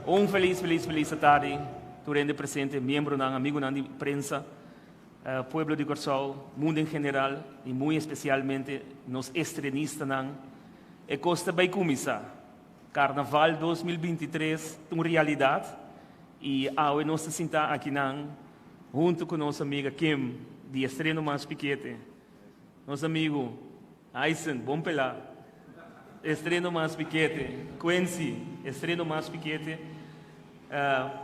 Un felis, felis, felis atardi, tur hende presente, miembronan, amigunan di prensa, pueblo di Kòrsou, mundu en general i muy espesialmente nos estrenistanan. E kos ta bai kuminsá. Karnaval 2023 ta un realidat i awe nos ta sintá akinan huntu ku nos amiga Kim di Estreno Mas Pikete. Nos amigu Aysen, bon pelá. Estreno Mas Pikete. Quincy, Estreno Mas Pikete.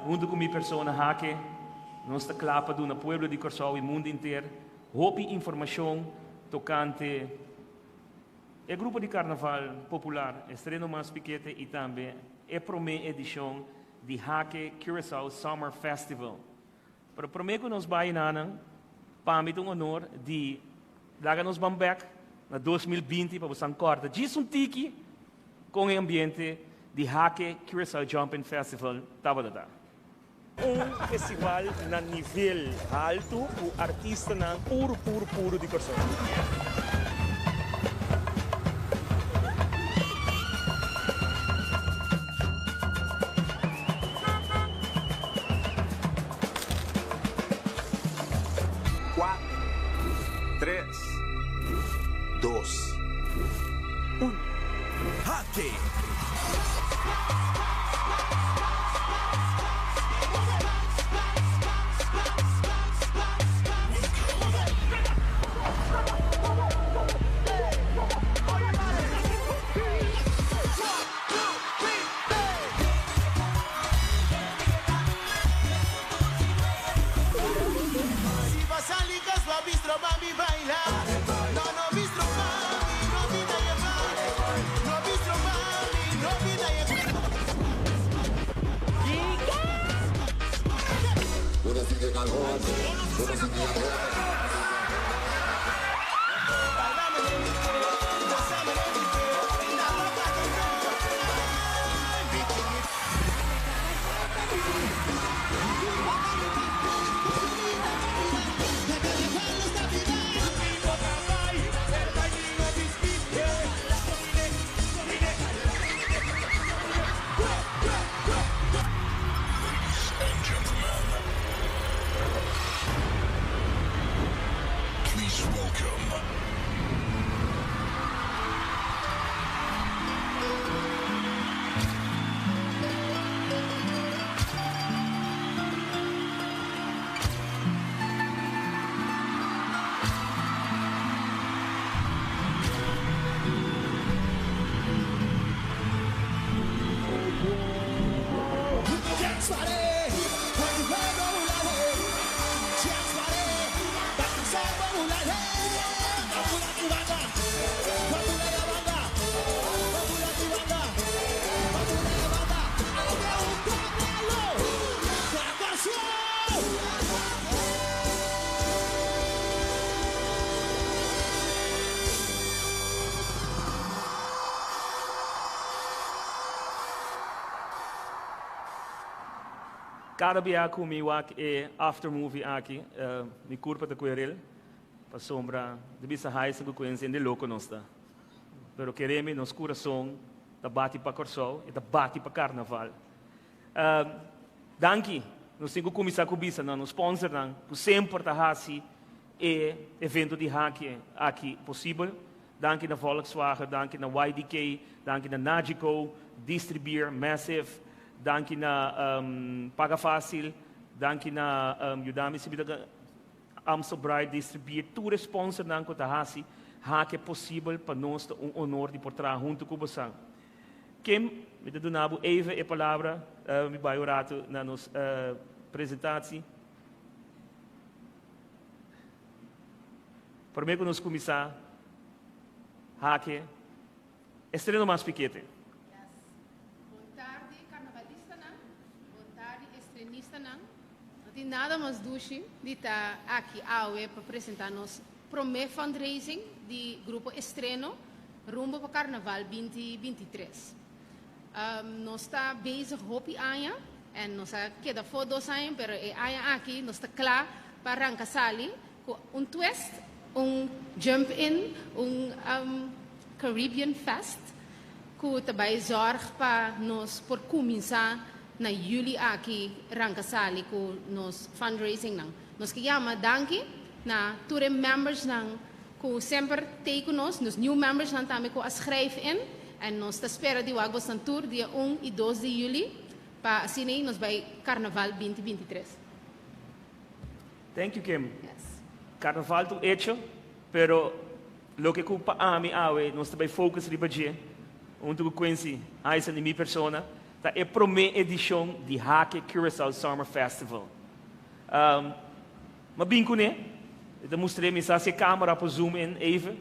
Huntu ku mi persona Hake, nos ta kla pa duna pueblo di Kòrsou i mundu inter hopi informashon tokante e grupo di karnaval popular Estreno Mas Pikete i tambe e promé edishon di Hake Curaçao Summer Festival. Pero promé ku nos bai nanan, pa mi ta un honor di laga nos ban bèk na 2020 pa bosan kòrda djis un tiki kon e ambiente di Hake Curaçao Jumping Festival tabata ta. Un festival na nivel haltu ku artistanan puru puru puru di Kòrsou. Kuater, tres, dos, un. Hake! Kada bia ku mi wak e after movie aki, mi kurpa ta kuerel, pasobra di bisa haisa ku kuense hende loko nos ta. Pero kere mi, nos kurason ta bati pa Kòrsou, e ta bati pa karnaval. Danki, nos tin ku kuminsá ku bisa na nos sponsornan ku semper ta hasi e evento di haki aki posibel. Danki na Volkswagen, danki na YDK, danki na Nagico, Distribier, Massive, danki na Paga Fácil, danki na Yudami si mi ta Amstel Bright, Distribier, tur e sponsornan ku ta hasi haki posibel pa nos ta un honor di por traha huntu ku bosan. Kim, mi ta duna bo even e palabra, mi bai un ratu na nos presentatie. Promé ku nos kuminsá hake estreno mas pikete. Yes. Bon tardi karnavalistanan, bon tardi estrenistanan. No tin nada mas dushi di ta aki awe pa presentá nos promé fundraising di Grupo Estreno rumbo pa Karnaval 2023. Nos ta bezig hopi aña en nos a keda afó dos aña pero e aña aki nos ta kla pa ranka sali Ku un twist, un jump in, un Caribbean Fest ku ta bai zorg pa nos por kuminsá na yüli aki ranka sali ku nos fundraising nan. Nos ke yama danki na tur e members nan ku semper tei ku nos, nos new members nan tambe ku a schrijf in en nos ta spera di wak bosnan tur dia un i dos di yüli pa asina ei nos bai Karnaval 2023. Thank you, Kim. Yes. Karnaval ta un hecho, pero loke ku pa ami awe nos ta bai focus riba dje, huntu ku Quincy, Aysen i mi persona, ta e promé edishon di Hak'e Curaçao Summer Festival. Um, m'a bin kuné, e ta mustr'é mi sa si e kamera por zoom in even.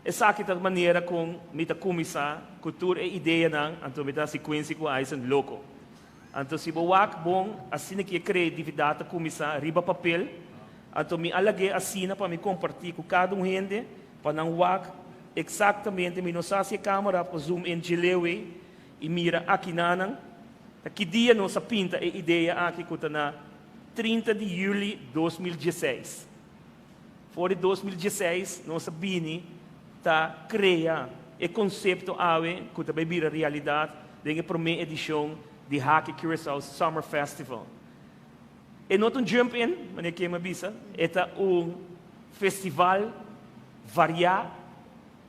Esaki ta manera kon mi ta kuminsá ku tur e ideanan, anto mi ta hasi Quincy ku Aysen loko. Anto si bo wak bon, asina ki e kreatividat ta kuminsá riba papel, anto mi a lag'é asina pa mi kompartí ku kada un hende pa nan wak eksaktamente, mi no sa si e kamera por zoom in dje ei i mira akinanan, ta ki dia nos a pinta e idea aki ku ta na 30 di yüli 2016. For di 2016 nos a bini ta krea e konsepto awe ku ta bai bira realidat den e promé edishon di Hak'e Curaçao Summer Festival. E no ta un jump in, manera Kim a bisa, e ta un festival variá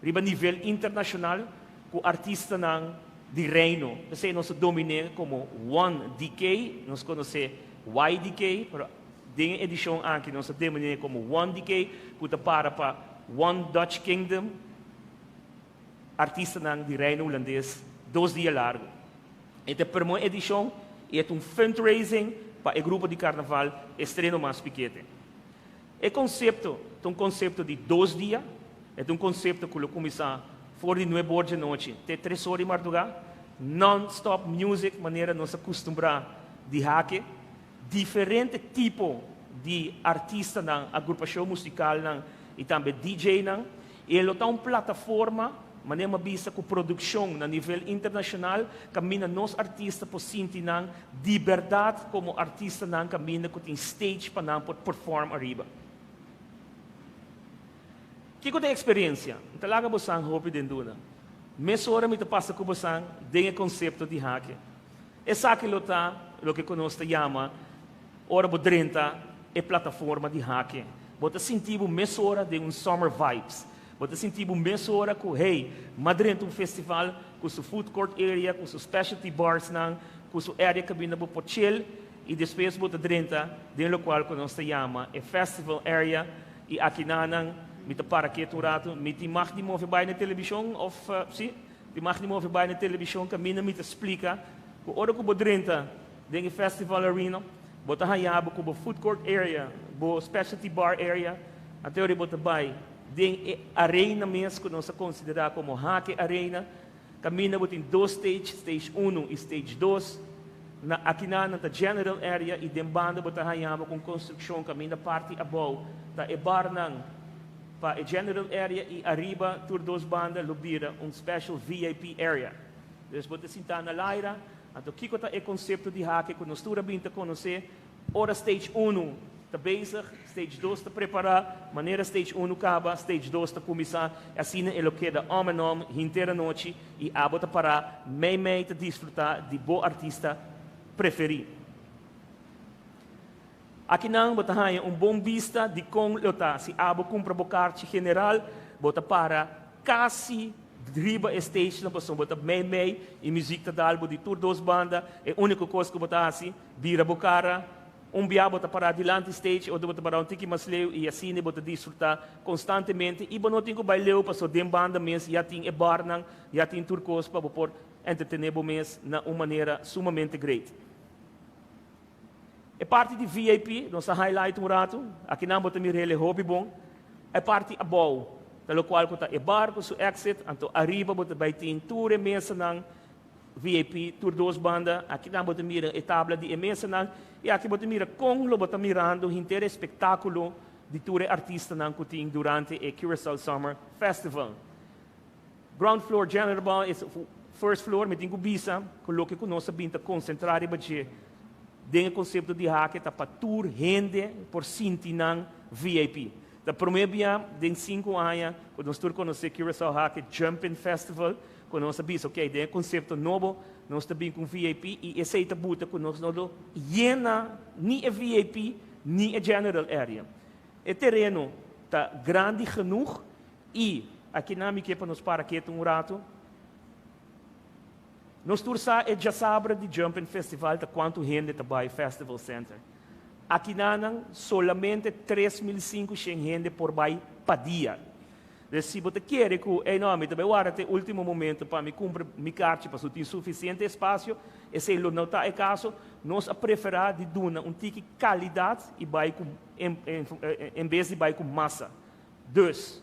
riba nivel internashonal ku artistanan di reino. P'esei nos ta dominé komo One DK, nos konosé YDK, pero den e edishon aki nos ta dominé komo One DK, ku ta para pa One Dutch Kingdom, artistanan di reino hulandes 2 dia largu. E ta e promé edishon i e ta un fundraising pa e grupo di karnaval Estreno Mas Pikete. E konsepto ta un konsepto di 2 dia, e ta un konsepto ku lo kuminsá for di 9 or di anochi te 3 or di mardugá, non-stop music manera nos a kustumbrá di Hak'e, diferente tipo di artistanan, agrupashon musikalnan i tambe DJ-nan, i e lo ta un plataforma, manera m'a bisa, ku produkshon na nivel internashonal, kaminda nos artista por sinti nan di bèrdat komo artistanan kaminda ku tin stage pa nan por perform ariba. Kiko ta eksperensia? Mi ta laga bosan hopi den duda. Mesora mi ta pasa ku bosan den e konsepto di Hak'e. Esaki lo ta loke ku nos ta yama ora bo drenta e plataforma di Hak'e. Bo ta sinti bo mesora den un summer vibes. Bo ta sinti bo mesora ku, hey, m'a drenta un festival ku su food court area, ku su specialty bars nan, ku su area kaminda bo por chill i despues bo ta drenta den lokual ku nos ta yama e festival area. I akinanan mi ta para ketu un ratu, mi tin mag di move bai na televishon òf si, tin mag di move bai na televishon kaminda mi ta splika ku ora ku bo drenta den e festival arena, bo ta haña bo ku bo food court area, bo specialty bar area, anto ora bo ta bai den e arena mes ku nos ta konsiderá komo Hak'e Arena, kaminda bo tin dos stage, stage 1 i stage 2. Na akinanan ta general area i den banda bo ta haña bo ku un konstrukshon kaminda parti abou ta e barnan pa e general area i ariba tur dos banda lo bira un special VIP area. Dus bo ta sintá na laira, anto kiko ta e konsepto di Hak'e ku nos tur a bin ta konosé? Ora stage 1 ta bezig, stage 2 ta prepará, manera stage 1 kaba, stage 2 ta kuminsá, asina e lo keda om en om henter anochi i abo ta pará mei mei ta disfrutá di bo artista preferí. Akinan bo ta haña un bon bista di kon lo ta si abo kumpra bo karchi general, bo ta para kasi riba e stage nan pasobra bo ta mei mei i muzik ta dal bo di tur dos banda, e úniko kos ku bo ta hasi bira bo kara, un bia bo ta pará dilanti stage, otro bo ta pará un tiki mas leu i asina bo ta disfrutá konstantemente i bo no tin ku bai leu pasobra den banda mes ya tin e barnan, ya tin tur kos pa bo por entretené bo mes na un manera sumamente great. E parti di VIP, nos a highlight un ratu, akinan bo ta mira hel e hopi bon. E parti abou ta lokual ku ta e bar ku su exit, anto ariba bo ta bai tin tur e mesanan VIP, tur dos banda. Akinan bo ta mira e tabla di e mesanan i aki bo ta mira kon lo bo ta mirando henter e spektákulo di tur e artistanan ku tin durante e Curaçao Summer Festival. Ground floor, general bar is first floor, mi tin ku bisa ku loke ku nos a bin ta konsentrá riba dje den e konsepto di Hak'e ta pa tur hende por sinti nan VIP. Ta promé bia den 5 aña ku nos tur konosé Curaçao Hak'e Jumping Festival. ku nos a bisa, ok, den e konsepto nobo, nos ta bin ku un VIP i esei ta buta ku nos no lo yena ni e VIP ni e general area. E tereno ta grandi genoeg i akinan mi ke pa nos para ketu un ratu. Nos tur sa e djasabra di Jumpin Festival ta kuantu hende ta bai Festival Center. Akinanan solamente 3500 hende por bai pa dia. Dus si bo ta kere ku, ey no, mi ta bai warda te ultimo momento pa mi kumpra mi karchi pasobra tin sufisiente espasio, esei lo no ta e kaso. Nos a preferá di duna un tiki kalidat i bai ku en bes di bai ku masa. Dus,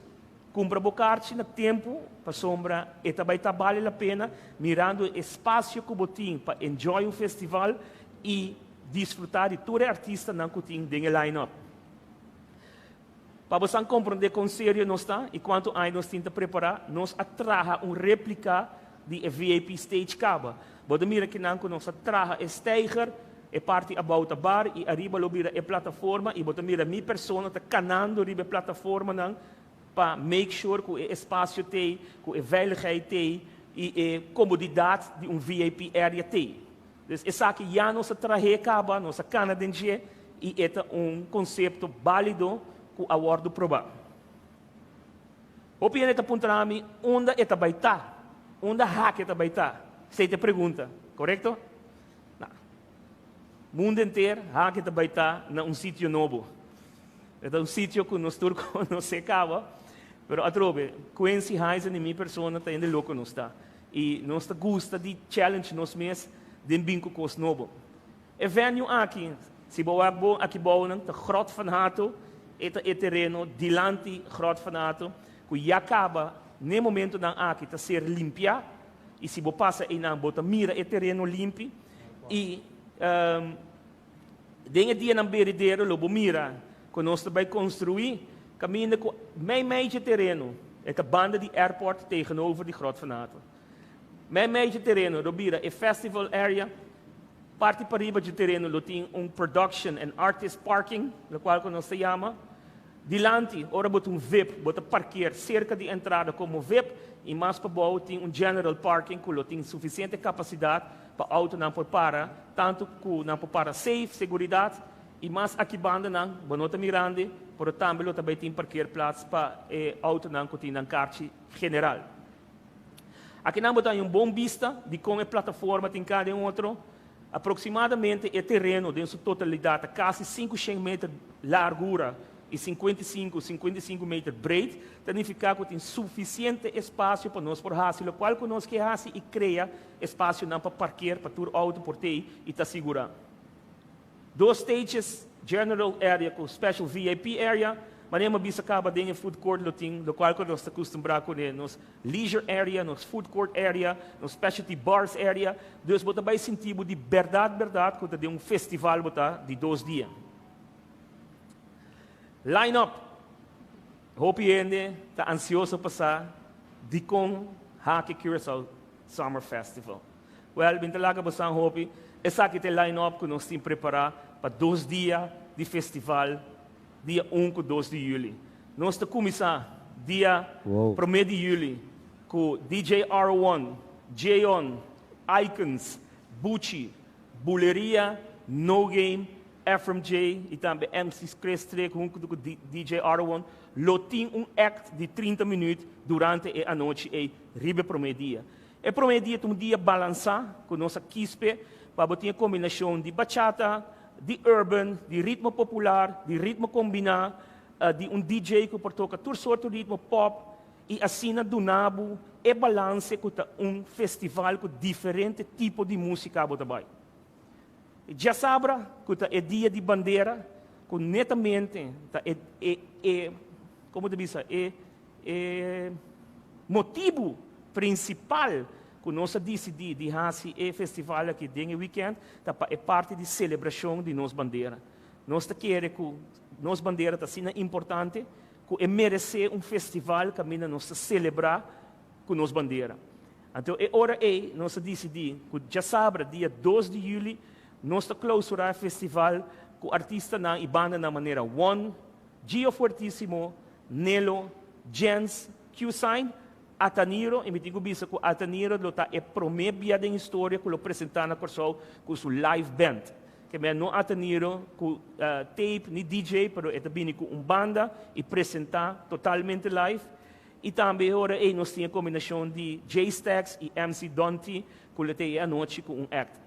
kumpra bo karchi na tempu pasobra e ta bai ta bale la pena mirando e espasio ku bo tin pa enjoy un festival i disfrutá di tur e artistanan ku tin den e line-up. Pa bosan komprondé kon serio nos ta i kuantu aña nos tin ta prepará, nos a traha un réplika di e VIP stage kaba. Bo ta mira kinan ku nos a traha e steiger, e parti abou ta bar i ariba lo bira e plataforma i bo ta mira mi persona ta kanando riba e plataformanan pa make sure ku e espasio t'ei, ku e veiligheid t'ei i e komodidat di un VIP area t'ei. Dus esaki ya nos a trah'é kaba, nos a kana den dje i e ta un konsepto bálido ku a wòrdu probá. Hopi hende ta puntra mi unda e ta bai ta, unda Hake ta bai ta? Esei ta e pregunta, korekto? Na mundu henter Hake ta bai ta na un sitio nobo. E ta un sitio ku nos tur konosé kaba, pero atrobe, Quincy Heinzen i mi persona ta hende loko nos ta. I nos ta gusta di challenge nos mes den bin ku kos nobo. E venue aki, si bo wak bon aki bounan, ta Grot van Hato, e ta e tereno dilanti Grot van Hato, ku ya kaba n'e momentonan aki ta ser limpiá, i si bo pasa einan bo ta mira e tereno limpi, i den e dianan beridero lo bo mira ku nos ta bai konstruí kaminda ku meimei dje tereno, e ta banda di airport tegenover di Grot van Hato. Meimei dje tereno lo bira e festival area, parti pariba dje tereno lo tin un production and artist parking, lokual ku nos ta yama. Dilanti, ora bo ta un vip, bo ta parkeer serka di entrada komo vip i mas pabou tin un general parking ku lo tin sufisiente kapasidat pa outonan por para, tantu ku nan por para safe, seguridat, i mas aki bandanan bo no ta mirandi, pero tambe lo ta bai tin parkeerplaats pa e outonan ku tin nan karchi general. Akinan bo ta haña un bon bista di kon e plataforma tin kada den otro. Aproksimadamente e tereno den su totalidat ta kasi 500 meter largura i 55, 55 meter breed, ta nifiká ku tin sufisiente espasio pa nos por hasi lokual ku nos ke hasi i krea espasionan pa parker pa tur outo por tei i ta sigurá. Dos stages, general area ku special VIP area, manera mi a bisa kaba den e food court lo tin lokual ku nos ta kustumbrá kuné, nos leisure area, nos food court area, nos specialty bars area, dus bo ta bai sinti bo di bèrdat bèrdat ku ta den un festival bo ta di dos dia. Line up! Hopi hende ta ansioso pa sa dikon Hake Curaçao Summer Festival. Wèl, mi ta laga bosan hopi, esaki ta e line up ku nos tin prepará pa dos dia di festival, dia un ku dos di yüli. Nos ta kuminsá dia promé di yüli ku DJ R-One, Jeon, Icons, Buchi, Buleria, No Game, Ephraim J i tambe MC Chris Trick huntu ku DJ R-One lo tin un act di 30 minüt durante e anochi ei riba e promé dia. E promé dia ta un dia balansá ku nos a kispe pa bo tin e kombinashon di bachata, di urban, di ritmo popular, di ritmo kombiná, di un DJ ku por toka tur sorto ritmo pop i asina duna bo e balanse ku ta un festival ku diferente tipo di músika bo ta bai. E djasabra ku ta e dia di bandera ku netamente ta e e e komo ta bisa e E motibu prinsipal ku nos a disidí di hasi e festival aki den e wikènt ta pa e parti di selebrashon di nos bandera. Nos ta kere ku nos bandera ta asina importante ku e meresé un festival kaminda nos ta selebrá ku nos bandera. Anto e ora ei nos a disidí ku djasabra dia 2 di yüli nos ta klousurá e festival ku artistanan i bandanan manera One, Gio Fuertisimo, Nelo, Jens, Q-Sign. Ataniro i mi tin ku bisa ku Ataniro lo ta e promé bia den historia ku lo presentá na Kòrsou ku su live band. Ke men no Ataniro ku tape ni DJ pero e ta bini ku un banda i presentá totalmente live. I tambe e ora ei nos tin e kombinashon di J-Stacks i MC Donty ku lo ta e anochi ku un act.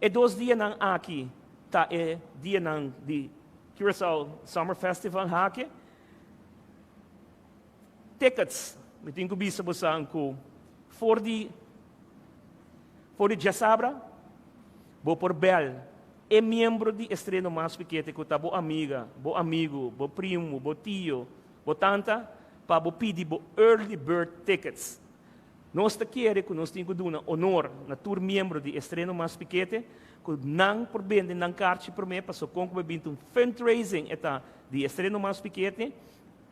E dos dianan aki ta e dianan di Curaçao Summer Festival hake. Tickets, mi tin ku bisa bosan ku for di for di djasabra bo por bel e miembro di Estreno Mas Pikete ku ta bo amiga, bo amigu, bo primu, bo tio, bo tanta pa bo pidi bo early bird tickets. Nos ta kere ku nos tin ku duna onor na tur miembro di Estreno Mas Pikete ku nan por bende nan karchi promé paso kon ku bo binti un fundraising e ta di Estreno Mas Pikete.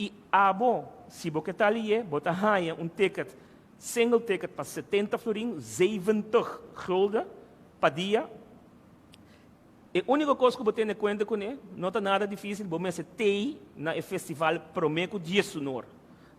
I abo, si bo ke ta lié, bo ta haña un ticket, single ticket pa 70 florin, zeventig gulden, pa dia. E úniko kos ku bo tene kuenta kuné, no ta nada difísil, bo mester tei na e festival promé ku diesunor.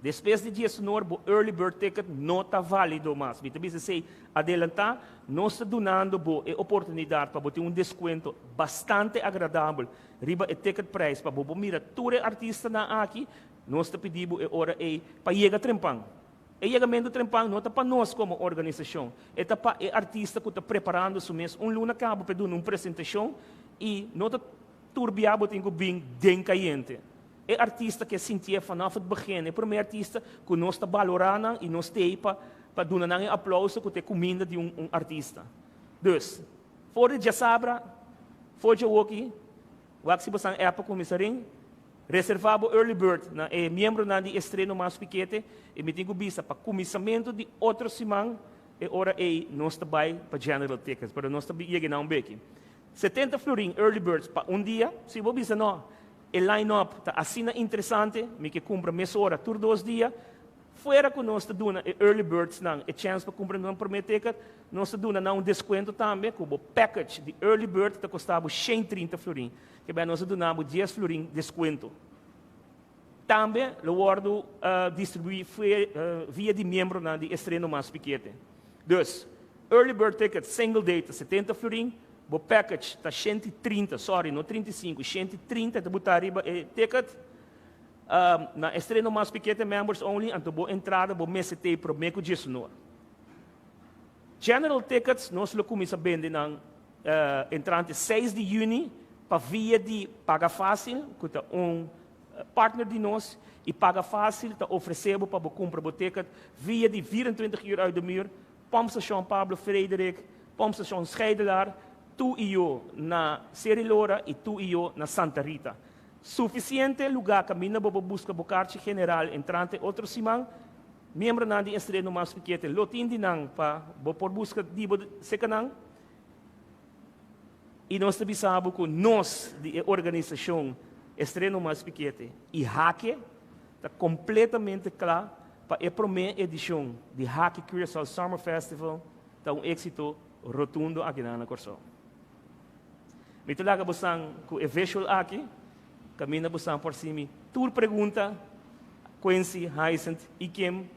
Despues di diesunor, bo early bird ticket no ta válido mas. Mi ta bisa esei adelantá, nos ta dunando bo e oportunidat pa bo tin un deskuento bastante agradabel Riba e ticketprijs pa bo por mira tur e artistanan aki, nos ta pidi bo e ora ei pa yega trempan. E yegamentu trempan no ta pa nos komo organisashon, e ta pa e artista ku ta preparando su mes un luna kaba pa e duna un presentashon i no ta tur bia bo tin ku bin den kayente. E artista ke sintié vanaf het begin, e promé artista ku nos ta balorá nan i nos t'ei pa pa duna nan e aplouso ku ta e kuminda di un un artista. Dus, For di djasabra, for djawoki, wak si bo san app a kuminsá rin, reservá bo early bird na e miembronan di Estreno Mas Pikete i mi tin ku bisa pa kuminsamentu di otro siman e ora ei nos ta bai pa general tickets, pero nos ta yega na un beki. 70 florin early birds pa un dia, si bo bisa no, e line up ta asina interesante, mi ke kumpra mesora tur dos dia, Fuera ku nos ta duna e early birds nan e chèns pa kumpra nan promé ticket, nos ta duna nan un deskuento tambe ku bo package di early bird ta kosta bo 130 florin. Ke bai nos ta duna bo dies florin deskuento. Tambe lo wòrdu distribuí via di miembronan di Estreno Mas Pikete. Dus, early bird ticket single day ta 70 florin, bo package ta 130, sorry no 35, 130 ta butá riba e ticket. Na estreno mas pikete members only anto bo entrada bo mester tei prome ku djesunor. General tickets nos lo kuminsa bende nan entrante seis di juni pa via di Paga Fácil ku ta un partner di nos i Paga Fácil ta ofrese bo pa bo kumpra bo ticket via di 24 uur uit de muur, Pompstation Pablo Frederik, Pompstation Scheidelar, Tu i Yo na Seri Lora i Tu i Yo na Santa Rita. Sufisiente lugá kaminda bo por buska bo karchi general entrante otro siman. Miembronan di Estreno Mas Pikete lo tin di nan pa bo por buska di bo seka nan. I nos ta bisa bo ku nos di e organisashon Estreno Mas Pikete i Hake ta kompletamente kla pa e promé edishon di Hake Curaçao Summer Festival ta un éksito rotundo akinan na Kòrsou. Mi ta laga bosan ku e visual aki, kaminda bosan por si mi tur pregunta, Quincy, Hyacinth i Kim,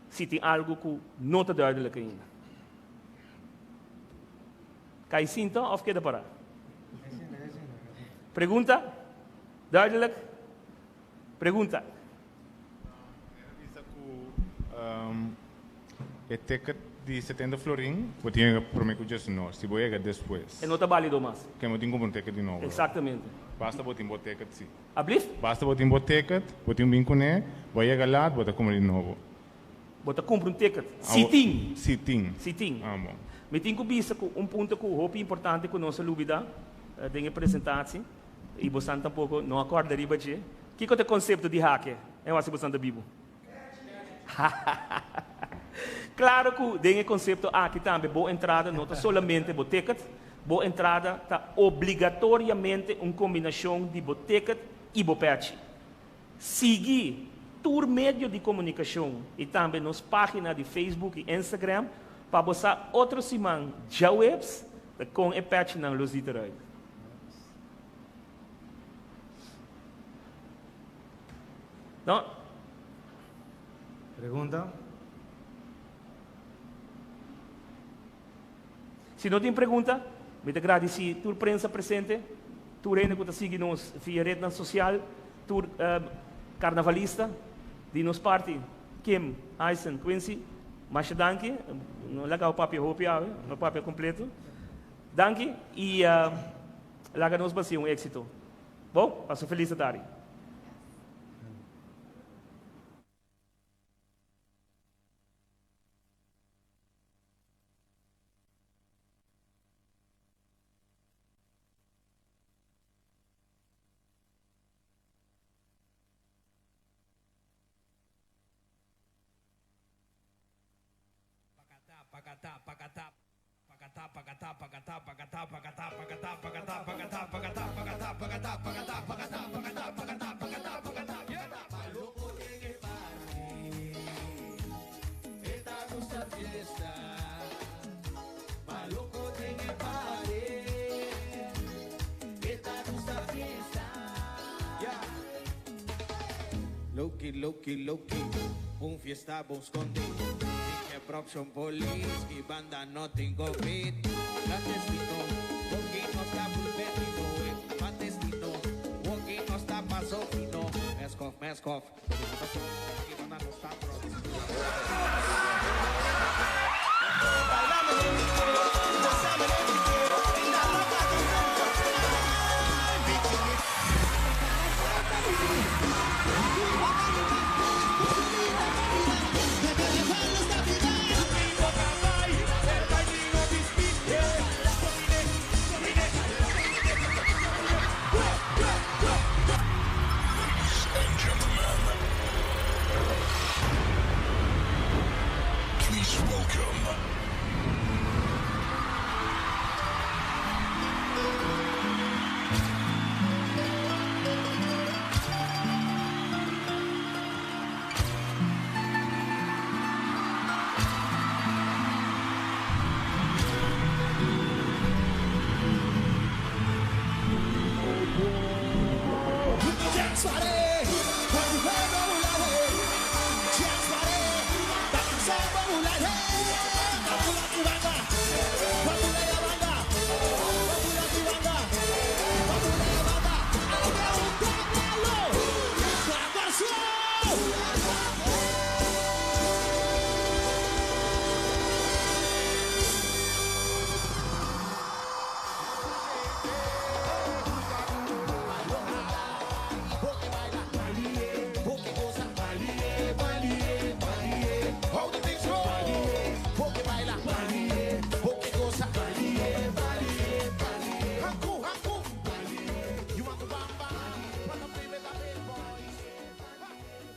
si tin algu ku no ta duidelijk ainda. Kai sinta òf keda pará? Pregunta? Duidelijk? Pregunta? Bisa ku e ticket di 70 florin bo tin yega prome ku djesnor. Si bo yega despues. E no ta balido mas. Ke bo tin kumpra un ticket di nobo. Exactamente. Basta bo tin bo ticket si. Ablief? Basta bo tin bo ticket, bo tin bin kuné, bo a yega laat, bo ta kumpra di nobo. Bo ta kumpra un ticket. Si tin. Si tin. Si tin. Ah bon. Mi tin ku bisa ku un punto ku hopi importante ku nos a lubida den e presentatie. I bosan tampoko no a kòrda riba dje. Kiko ta e konsepto di hake en wak si bosan ta bibu? Klaro ku den e konsepto aki tambe bo entrada no ta solamente bo ticket, bo entrada ta obligatoriamente un kombinashon di bo ticket i bo pèchi. Sigui tur medio di komunikashon i tambe nos página di Facebook i Instagram pa bo sa otro siman djaweps ta kon e pèchinan lo ziet eruit. No. Pregunta? Si no tin pregunta, mi ta gradisí tur prensa presente, tur hende ku ta sigui nos via retnan sosial, tur karnavalista di nos parti, Kim, Aysen, Quincy, masha danki. No laga bo papia hopi awe, no papia kompleto. Danki i laga nos basi un éksito. Bon, pasa un felis atardi. Loki, loki, loki, un fiesta bon scondi. Dije Proption Police y banda no tin COVID. Clandestino, walkie no está pulpetino, clandestino, walkie no está paso fino. Meskov, meskov, y banda no está pro.